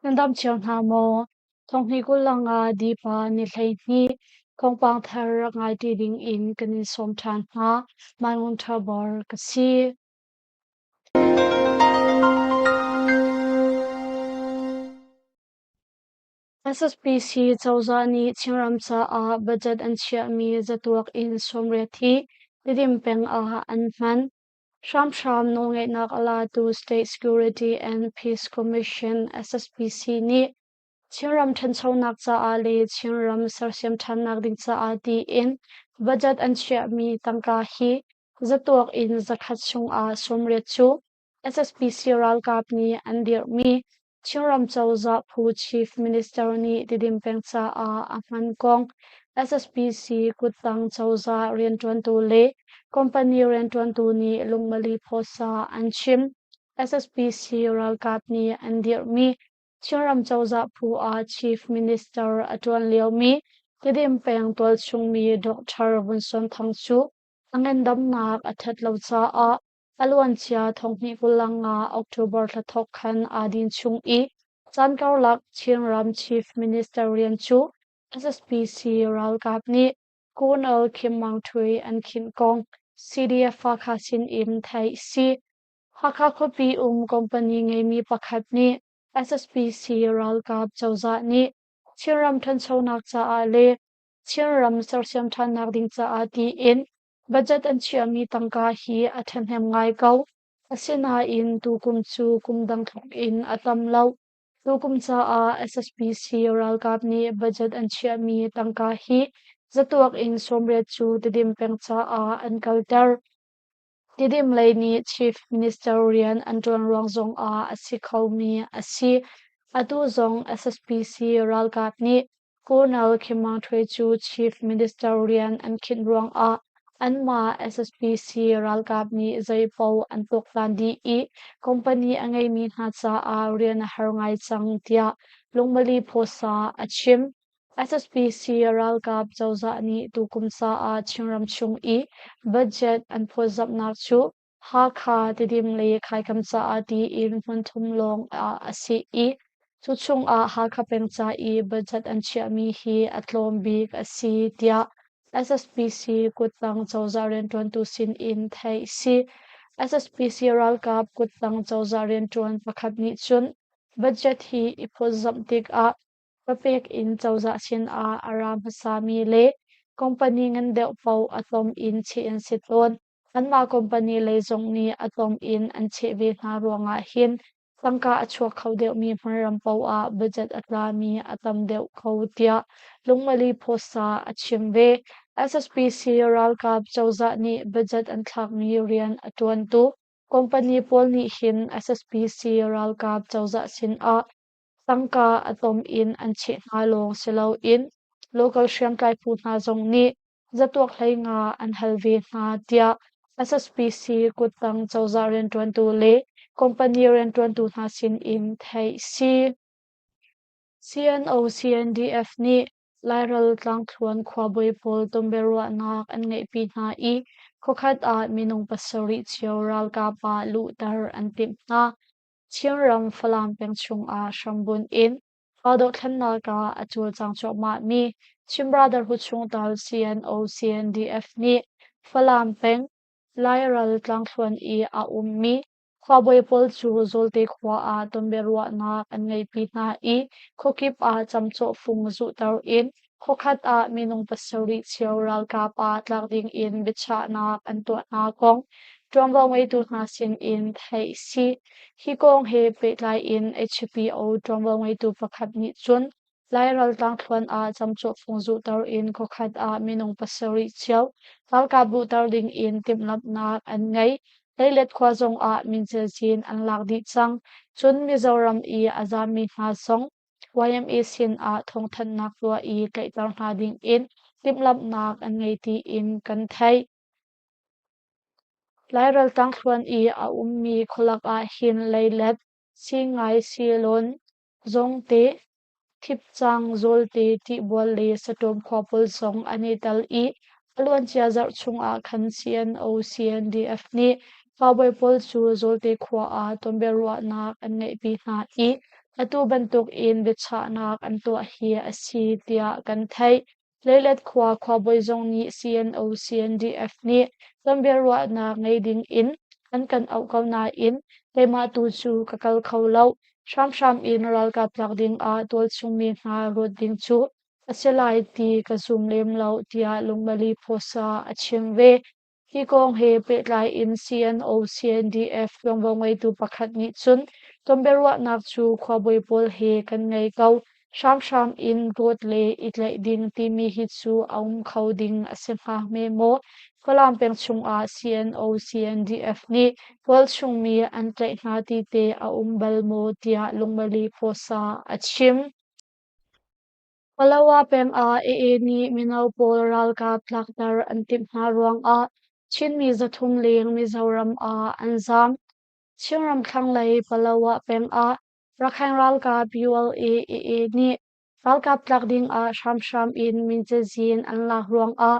Nan dam cio hna maw? Thonghni kul nga dipa ni 12 thawngpang thar rak ngai ṭi ding in kan in sawm ṭhan hna. Mai Ngun Ṭha Bor ka si. SSPC cozah nih Chinram caah budget an chiahmi zatuak in 80 hi Tedim peng ah an hman. Hramhram nawlngeihnak a latu State Security and Peace Commission SSPC nih Chinram ṭhanchonak caah le Chinram sersiam ṭhannak ding caah tiin budget an chiahmi tangka hi zatuak in 100 chungah 80 cu SSPC ralkap nih an dirhmi Chinram cozah phu Chief Minister nih Tidim peng caah a hman kong SSPC kuttang cozah rianṭuantu le company rianṭuantu nih lungmali phawsa an chim. SSPC ralkap nih an dirhmi Chinram cozah phu ah Chief Minister a ṭuan liomi Tidim peng tualchung mi Dr. Vun Son Thang cu a ngandamnak a ṭhat lo caah A luancia 2025 October thla thawk khan aa din chung i caan karlak Chinram Chief Minister rian cu SSPC ralkap nih Colonel Kim Mang Htwe an khinh kong CDF Hakha sin in theih si. Hakha khuapi um company ngeimi pakhat nih SSPC ralkap cozah nih Chinram ṭhanchonak caah le Chinram sersiam ṭhannak ding caah tiin Budget an chiahmi tangka hi a ṭhahnem ngai ko. Asinain tukum cu kum dang tluk in a tam lo. Tukum caah SSPC ralkap nih budget an chiahmi tangka hi zatuak in 80 cu Tidim peng caah an kalter. Tidim lei nih Chief Minister rian an ṭuan ruang zongah a si khomi a si. Atu zong SSPC ralkap nih Colonel Khin Maung Htwe cu Chief Minister rian an khinh ruangah anmah SSPC ralkap nih zeipaoh an tuaktan dih i company a ngeimi hna caah rian a har ngai cang tiah Lungmali Phawsa a chim. SSPC ralkap cozah nih tukum caah Chinram chung i budget an phawtzamhnak cu Hakha, Tidim le Khaikam caah tiin hmun thum lawng ah a si i cu chungah Hakha peng ca i budget an chiahmi hi a tlawm bik a si tiah SSPC kuttang cozah rianṭuantu sin in theih a si. SSPC ralkap kuttang cozah rianṭuan pakhat nih cun budget hi i phawtzamh tikah Papek in cozah sinah a ra hmasami le company ngan deuh paoh a tlawm in cheh an si tawn. Anmah company lei zong nih a tlawm in an cheh ve hna ruangah hin tangka a chuak kho deuhmi hmunram paoh ah budget a tlami a tam deuh kho tiah Lungmali Phawsa a chim ve. SSPC ralkap cozah nih budget an thlakmi rian a ṭuantu company pawl nih hin SSPC ralkap cozah sinah Tangka a tlawm in an cheh hna lawng si loin local hriamtlai phu hna zong nih zatuak 15 an hal ve hna tiah SSPC kuttang cozah rianṭuantu le company rianṭuantu hna sin in theih si. CNO CNDF nih Lairal tlangthluan khuabawi pawl tonbiaruahnak an ngeihpi hna i khuakhat ah minung 7 cio ralkap ah luhter an timh hna. Chinram Falam peng chungah hrambunh in raldohthlennak ah a cawlcang cuahmahmi Chin Brotherhood chungtel CNO CNDF nih Falam peng Lairal tlangthluan i a ummi khuabawi pawl cu Zawlte khua ah tonbiaruahnak an ngeihpi hna i khuakip ah camcawh fung zuhter in khuakhat ah minung 7 cio ralkap ah tlak ding in biachahnak an tuah hna kong ṭuanvo ngeitu hna sin in theih a si. Hi kong he pehtlai in HPO ṭuanvo ngeitu pakhat nih cun Lairal tlangthluan ah camcawh fung zuhter in khuakhat ah minung 7 cio ralkap luhter ding in timhlamhnak an ngei. Leilet khua zong ah mincilcin an lak dih cang. Cun Mizoram i a zaammi hna zong YMA sinah thawngthanhnak tuah i tlaihter hna dingin timhlamhnak an ngei tiin kan theih. Lairal tlangthluan i a ummi khualak ahhin leilet, singai silawn, zawngte, thipcang, zawlte, tihbual le saṭawm khua pawl zong an i tel i a luancia zarh chungah khan CNO CNDF nih khuabawi pawl cu Zawlte khua ah tonbiaruahnak an ngeihpi hna i. atu bantuk in biachahnak an tuah hi a si tiah kan theih. Leilet khua khuabawi zong nih CNO CNDF nih tonbiaruahnak ngei ding in an kan auh ko nain keimah tu cu ka kal kho lo. Hramhram in ralkap tlak ding ah tualchung mi hna ruat ding cu a si lai ti ka zum lem lo tiah Lungmali Phuasa a chim ve. Hi kong he pehtlai in CNO CNDF ṭuanvo ngeitu pakhat nih cun tonbiaruahnak cu khuabawi pawl he kan ngei ko. Hramhram in rawt le i tlaih ding timi hi cu a um kho ding a si hnga hme maw? Falam peng chungah CNO CNDF nih tualchung mi an tlaih hna ti te a um bal maw tiah Lungmali Phuasa a chim. Palawa peng ah AA nih mino pawl ralkap tlakter an timh hna ruangah Chinmi 300 leng Mizoram ah an zaam. Chinram thlanglei Palawa peng ah Rakhine ralkap ULA-AA nih ralkap tlak ding ah hramhram in mincazin an lak ruangah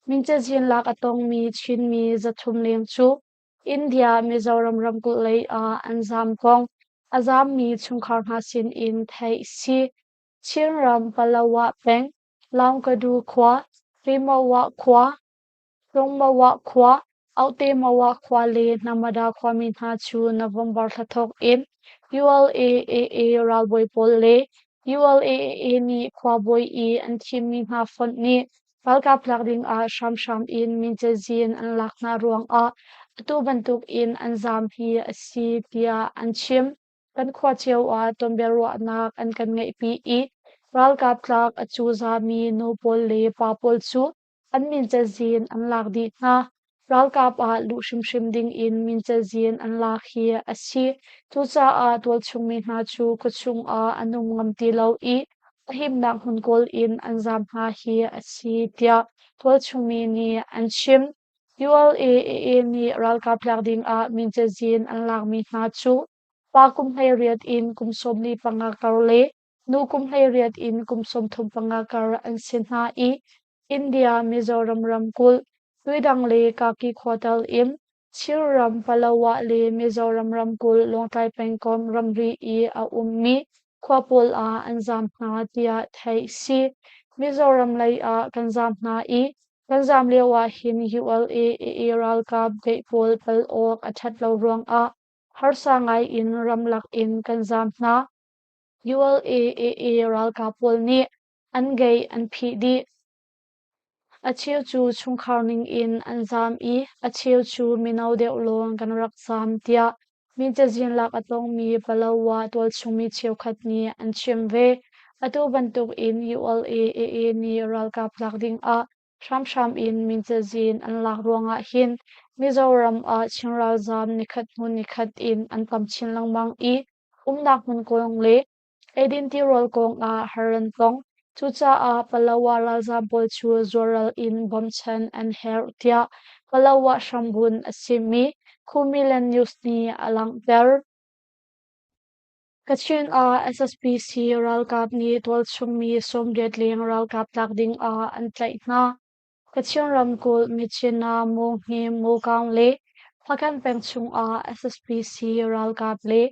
mincazin lak a tongmi Chinmi 300 leng cu India Mizoram ramkulh lei ah an zaam kong a zaammi chungkhar hna sin in theih si. Chinram Palawa peng, Laungkadu khua, Rimawa khua, Tlungmawa khua, Auhtemawa khua le Namada khuami hna cu November thla thawk in ULA-AA ralbawi pawl le ULA-AA nih khuabawi i an thimmi hna fonh nih ralkap tlak ding ah hramhram in mincazin an lak hna ruangah atu bantuk in an zaam hi a si tiah an chim. Kan khua cio ah tonbiaruahnak an kan ngeihpi i ralkap tlak a cuzami nu pawl le pa pawl cu an min cazin an lak dih hna. Ralkap ah luh hrimhrim ding in min cazin an lak hi a si. Cucaah tualchung mi hna cu khuachung ah an um ngam ti lo i a himnak hmun kawl in an zaam hna hi a si tiah tualchung mi nih an chim. ULA-AA nih ralkap tlak ding ah min cazin an lakmi hna cu pa kum 18 in kum 45 kar le nu kum 18 in kum 35 kar an si hna i India Mizoram ramkulh, Tuidang le Kaki khua tal in Chinram Palawa le Mizoram ramkulh Lawngtlai pengkomh ramri i a ummi khua pawl ah an zaam hna tiah theih si. Mizoram lei ah kan zaam hna i kan zaam lio ah hin ULA-AA ralkap deih pawl pal awk a ṭhat lo ruangah harsa ngai in ramlak in kan zaam hna. ULA-AA ralkap pawl nih an gate an phih dih. A cheu cu chungkhar ning in an zaam i a cheu cu mino deuh lawng kan rak zaam tiah mi cazin lak a tongmi Palawa tualchungmi cheukhat nih an chim ve. Atu bantuk in ULA-AA nih ralkap tlak ding ah hramhram in min cazin an lak ruangah hin Mizoram ah Chin ralzaam nikhat hnu nikhat in an tam chin lengmang i umnak hmun kong le Eidin tirawl kongah har an tong. Cucaah Palawa ralzaam pawl cu zualral in bawmchan an herh tiah Palawa hrambunh a simi Khumiland News nih a langhter. Kachin ah SSPC ralkap nih tualchungmi 80 leng ralkap tlak ding ah an tlaih hna. Kachin ramkulh Myitkyina, Mawhngim, Mukaung le Hpakant peng chungah SSPC ralkap le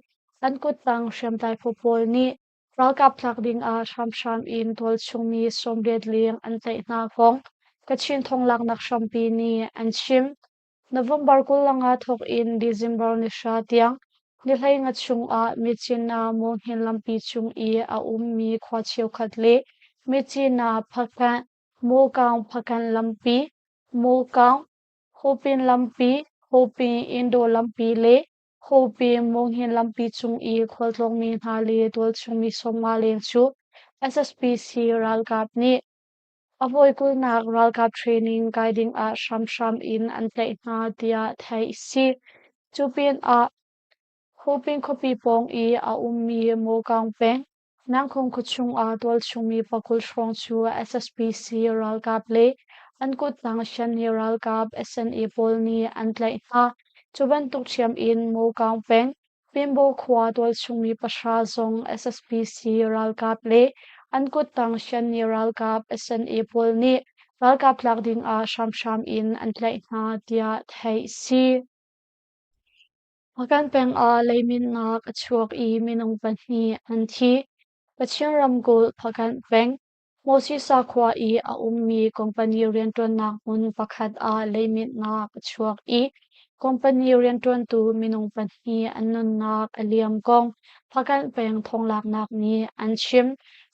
an kuttang hriamtlai phu pawl nih ralkap tlak ding ah hramhram in tualchung mi 80 leng an tlaih hna kong Kachin thonglaknak hrampi nih an chim. November 25 thawk in December ni 10 tiang ni 15 chungah Myitkyina Mawhngin lampi cung i a ummi khua cheukhat le Myitkyina Hpakant Mukaung Hpakant lampi, Mukaung Hupin lampi, Hupin Indo lampi le Hupin Munghin lampi cung i khualtlawngmi hna le tualchungmi 50 leng cu SSPC ralkap nih a voi 20nak ralkap training kai ding ah hramhram in an tlaih hna tiah theih a si. Cu pinah Hupin khuapi pawng i a ummi Mukaung peng Nangkhong khuachung ah tualchungmi 20 hrawng cu SSPC ralkap le an kuttang Shanni ralkap SNA pawl nih an tlaih hna. Cu bantuk ṭhiam in Mukaung peng, Pimbo khua tualchungmi 9 zong SSPC ralkap le an kuttang Shanni ralkap SNA pawl nih ralkap tlak ding ah hramhram in an tlaih hna tiah theih a si. Hpakant peng ah leiminnak a chuak i minung pahnih an thi. Kachin ramkulh Hpakant peng, Mosisa khua i a ummi company rianṭuannak hmun pakhat ah leiminnak a chuak i company rianṭuantu minung pahnih an nunnak a liam kong Hpakant peng thawnglaknak nih an chim.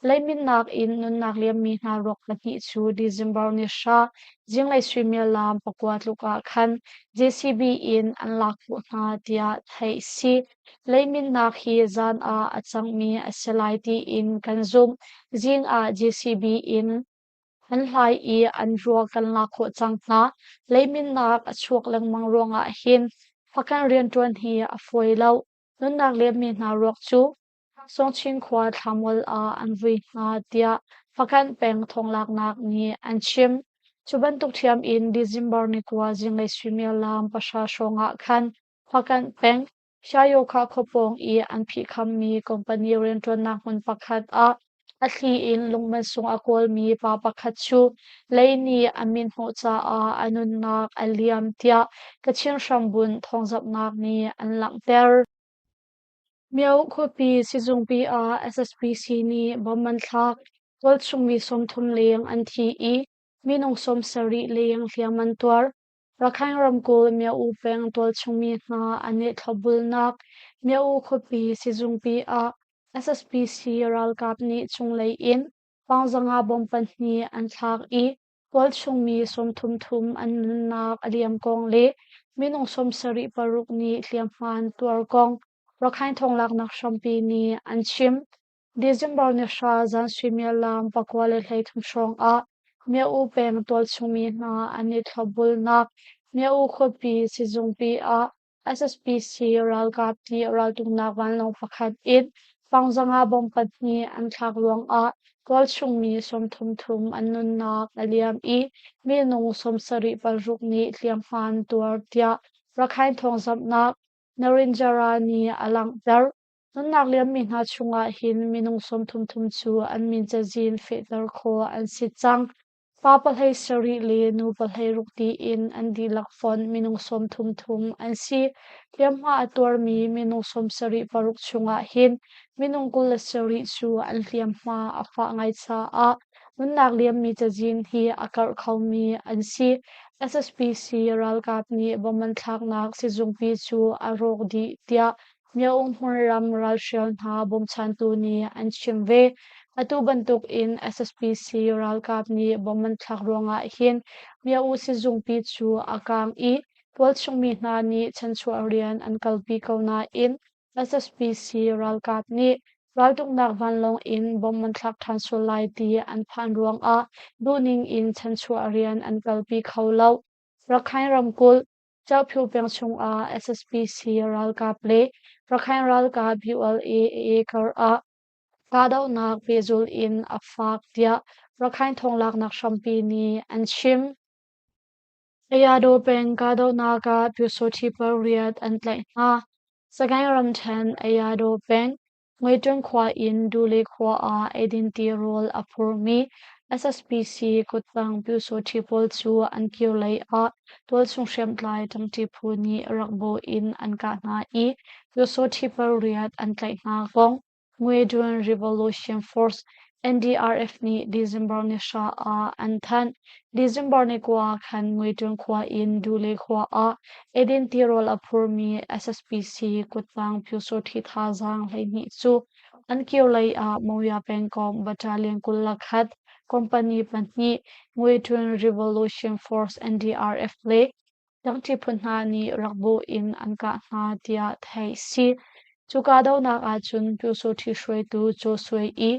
Leiminnak in nunnak liammi hna ruak pahnih cu December ni hra zinglei suimilam 9 tluk ah khan JCB in an lak khawh hna tiah theih si. Leiminnak hi zan ah a cangmi a si lai tiin kan zumh. Zing ah JCB in an hlai i an ruak kan lak khawh cang hna. Leiminnak a chuak lengmang ruangah hin Hpakant rianṭuan hi a fawi lo. Nunnak liammi hna ruak cu Sawngchin khua thlamual ah an vui hna tiah Hpakant peng thawnglaknak nih an chim. Cu bantuk ṭhiam in December ni 9 zinglei suimilam 9 hrawng ah khan Hpakant peng Shyokha khuapawng i an phihkhammi company rianṭuannak hmun pakhat ah a thli in lungmansung a kawlmi pa pakhat cu lei nih a min hnawh caah a nunnak a liam tiah Kachin hrambunh thawngzamhnak nih an langhter. Myo khuapi sizungpi ah SSPC nih bomb an thlak. Tualchung mi 30 leng an thi i minung 70 leng hliam an tuar. Rakhine ramkulh Myo peng tualchung mi hna an i thlopbulnak Myo khuapi sizungpi ah SSPC ralkap nih cunglei in Paungzanga bomb pahnih an thlak i tualchung mi 30 thum an nunnak a liam kong le minung 76 nih hliamhma an tuar kong Rakhine thawnglaknak hrampi nih an chim. December ni 9 zan suimilam 9:33 hrawng ah Myo peng tualchung mi hna an i thlopbulnak Myo khuapi sizungpi ah SSPC ralkap nih raltuknak vanlawng pakhat in Paungzanga bomb pahnih an thlak ruangah tualchung mi 30 thum an nunnak a liam i minung 76 nih hliamhma an tuar tiah Rakhine thawngzamhnak Narinjara nih a langhter. Nunnak liammi hna chungah hin minung 30 thum cu an min cazin fehter khawh an si cang. Pa 17 le nu 16 tiin an dihlak fonh minung 30 thum an si. Hliamhma a tuarmi minung 76 chungah hin minung 27 cu an hliamhma a fah ngai caah nunnak liammi cazin hi a karh khomi an si. SSPC ralkap nih bomb an thlaknak sizungpi cu a rawk dih tiah Myaung hmunram ralhrial hna bawmchantu nih an chim ve. Atu bantuk in SSPC ralkap nih bomb an thlak ruangah hin Myaung sizungpi cu a kaang i tualchung mi hna nih chanchuah rian an kalpi ko nain SSPC ralkap nih raltuknak vanlawng in bomb an thlak ṭhan sual lai ti an phan ruangah duhning in chanchuah rian an kalpi kho lo. Rakhine ramkulh Cauphiu peng chungah SSPC ralkap le Rakhine ralkap ULA kar ah kahdohnak pehzulh in a fak tiah Rakhine thawnglaknak hrampi nih an chim. Ayadaw peng kahdohnak ah Pyusawhti pariat an tlaih hna. Sagaing ramṭhen Ayadaw peng Ngaiṭuan khua in Dule khua ah eidin tirawl a phurmi SSPC kuttang pyusawṭhi pawl cu an kirlei ah tualchung hriamtlai ṭangṭi phu nih rak bawh in an kah hna i pyusawṭhi pariat an tlaih hna kong Ngweṭuan Revolution Force NDRF nih December ni 9 ah an thanh. December ni 9 ah khan Ngweṭuan khua in Dule khua ah Eidin tirawl a phurmi SSPC kuttang Pyusawṭhi thazaang 12 cu an kirlei ah Mawya pengkomh Battalion 21 company pahnih Ngweṭuan Revolution Force NDRF le dangṭi phu hna nih rak bawh in an kah hna tiah theih si. Cu kahdohnak ahcun Pyusawṭhi hruaitu Caw Sui i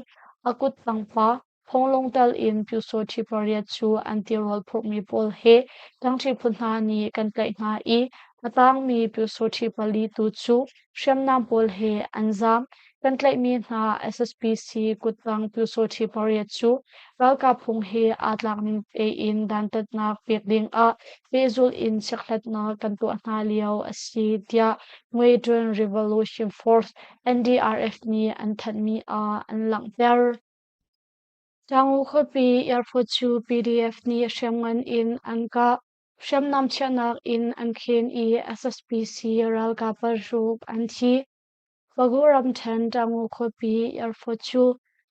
a kuttang pa Phonglong tal in Pyusawṭhi pariat cu an tirawl phurhmi pawl he ṭangṭi phu hna nih kan tlaih hna i a tangmi Pyusawṭhi pali tu cu hriamnam pawl he an zaam. Kan tlaihmi hna SSPC kuttang Pyusawṭhi pariat cu ralkap phung he aa tlak ning tein dantatnak pek ding ah pehzulh in checkhlatnak kan tuah hna lio a si tiah Ngweṭuan Revolution Force NDRF nih an thanhmi ah an langhter. Tamu khuapi airport cu PDF nih hriamngan in an kah. Hriamnam chiahnak inn an khen i SSPC ralkap paruk an thi. Bago ramṭhen Tamu khuapi airport cu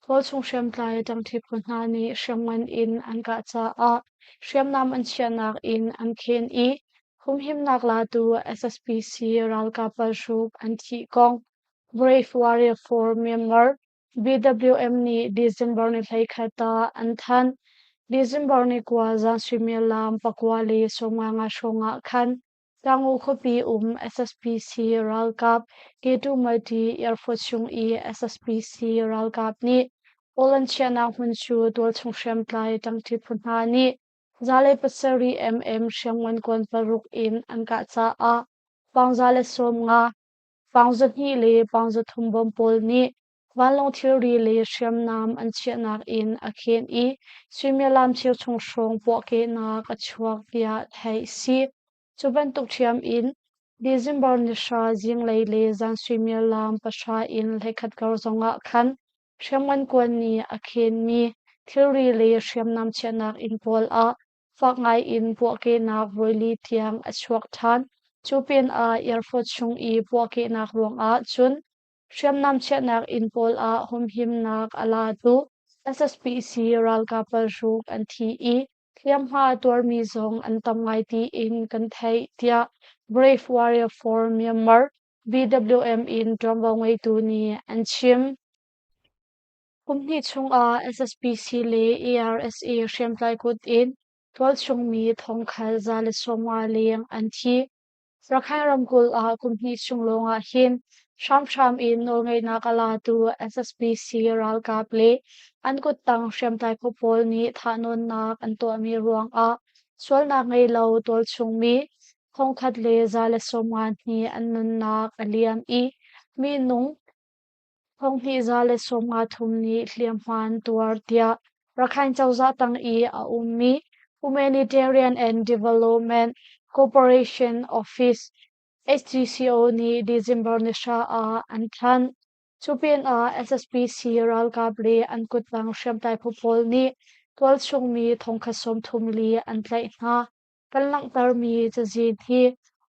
tualchung hriamtlai ṭangṭi phu hna nih hriamngan in an kah caah hriamnam an chiahnak inn an khen i humhimnak latu SSPC ralkap paruk an thih kong Brave Warrior for Myanmar BWM nih December ni 11 ah an thanh. December ni 9 zan suimilam 9:55 hrawng ah khan Tamu khuapi um SSPC ralkap K2 Multi Air Force chung i SSPC ralkap nih Poland chiahnak hmun cu tualchung hriamtlai ṭangṭi phu hna nih 107 mm hriamngan kuan paruk in an kah caah pawng 150, pawng 200 le pawng 300 bom pawl nih vanlawng thilri le hriamnam an chiahnak in a khen i suimilam cheuchung hrawng puahkehnak a chuak tiah theih a si. Cu bantuk ṭhiam in December ni hra zinglei le zan suimilam pahra in 11 kar zongah khan hriamngan kuan nih a khenmi thilri le hriamnam chiahnak inn pawl ah fak ngai in puahkehnak voili tiang a chuak ṭhan. Cu pinah Air Force chung i puahkehnak ruangah cun Hriamnam chiahnak inn pawl ah humhimnak a latu SSPC ralkap paruk an thi i hliamhma a tuarmi zong an tam ngai tiin kan theih, tiah Brave Warrior for Myanmar BWM in ṭuanvo ngeitu nih an chim. Kum hnih chungah SSPC le ARSA hriamtlai kut in tualchung mi thongkhal 150 leng an thi. Rakhine ramkulh ah kum hnih chung lawngah hin hramhram in nawlngeihnak a latu SSPC ralkap le an kuttang hriamtlai phu pawl nih thahnawnnak an tuahmi ruangah sualnak ngei lo tualchungmi 1152 hnih an nunnak a liam i minung 2153 nih hliamhma an tuar tiah Rakhine cozah tang i a ummi Humanitarian and Development Cooperation Office HDCO nih December ni hra ah an thanh. Cu pinah SSPC ralkap le an kuttang hriamtlai phu pawl nih tualchung mi thongkhat 34 an tlaih hna. Kan langhtermi cazin hi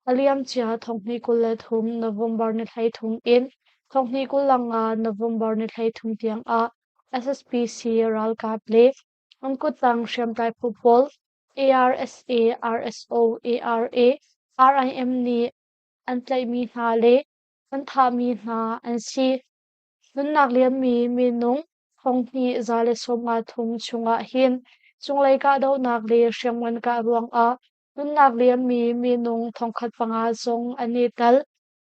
a liamcia 2023 November ni 33 in 2025 November ni 33 tiangah SSPC ralkap le an kuttang hriamtlai phu pawl ARSA, RSO, ARA, RIM nih an tlaihmi hna le an thahmi hna an si. Nunnak liammi minung thonghnih 153 chungah hin cunglei kahdohnak le hriamngan kah ruangah nunnak liammi minung 1005 zong an i tel.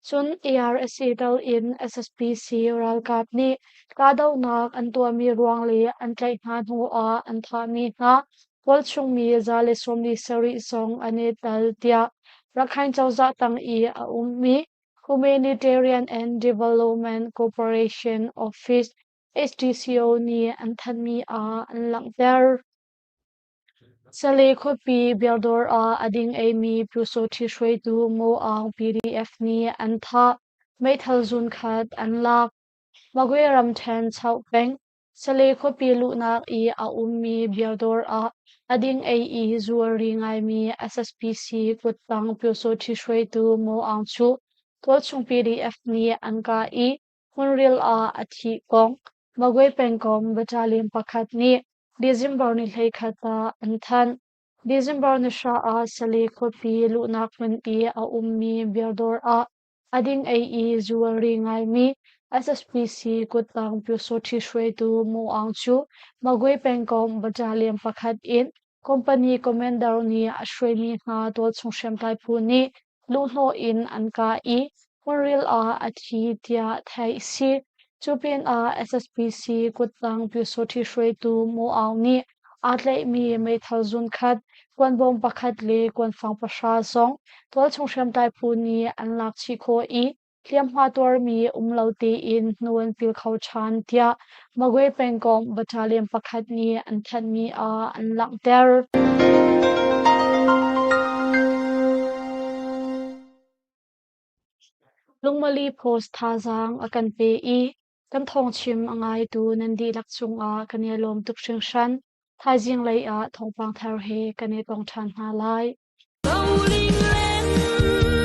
Cun ARSA tel in SSPC ralkap nih kahdohnak an tuahmi ruang le an tlaih hna hnuah an thahmi hna tualchungmi 147 zong an i tel tiah Rakhine cozah tang i a ummi Humanitarian and Development Cooperation Office HDCO nih an thanhmi ah an langhter. Sale khuapi Biardawr ah a ding eimi Pyusawṭhi hruaitu Maw Aung PDF nih an thah. Meithal zun khat an lak. Magwe ramṭhen Chauh peng Sale khuapi luhnak i a ummi biadawr ah a ding ei i zu a ri ngaimi SSPC kuttang Pyosawṭhi hruaitu Maw Aung cu tualchung PDF nih an kah i hmunril ah a thih kong Magwe pengkomh battalion pakhat nih December ni 11 ah an thanh. December ni hra ah Sale khuapi luhnak hmun i a ummi biadawr ah A ding ei i zu a ri ngaimi SSPC kuttang Pyusawṭhi hruaitu Maw Aung cu Magwe pengkomh battalion pakhat in company commander nih a hruaimi hna tualchung hriamtlai phu nih luhhnawh in an kah i hmunril ah a thi tiah theih a si. Cu pinah SSPC kuttang Pyusawṭhi hruaitu Maw Aung nih aa tlaihmi meithal zunkhat, kuanbawm pakhat le kuanfang pahra zong tualchung hriamtlai phu nih an lak chih khawh i hliamhma tuarmi um lo tein hnu an pil kho ṭhan tiah Magwe pengkomh battalion pakhat nih an thanhmi ah an langhter. Lungmali Post thazaang a kan pe i Kan thawngchim a ngaitu nan dihlak cungah kan i lawm tuk hringhran. Thaizing lei ah thawngpang thar he kan i tong ṭhan hna lai. Roling len.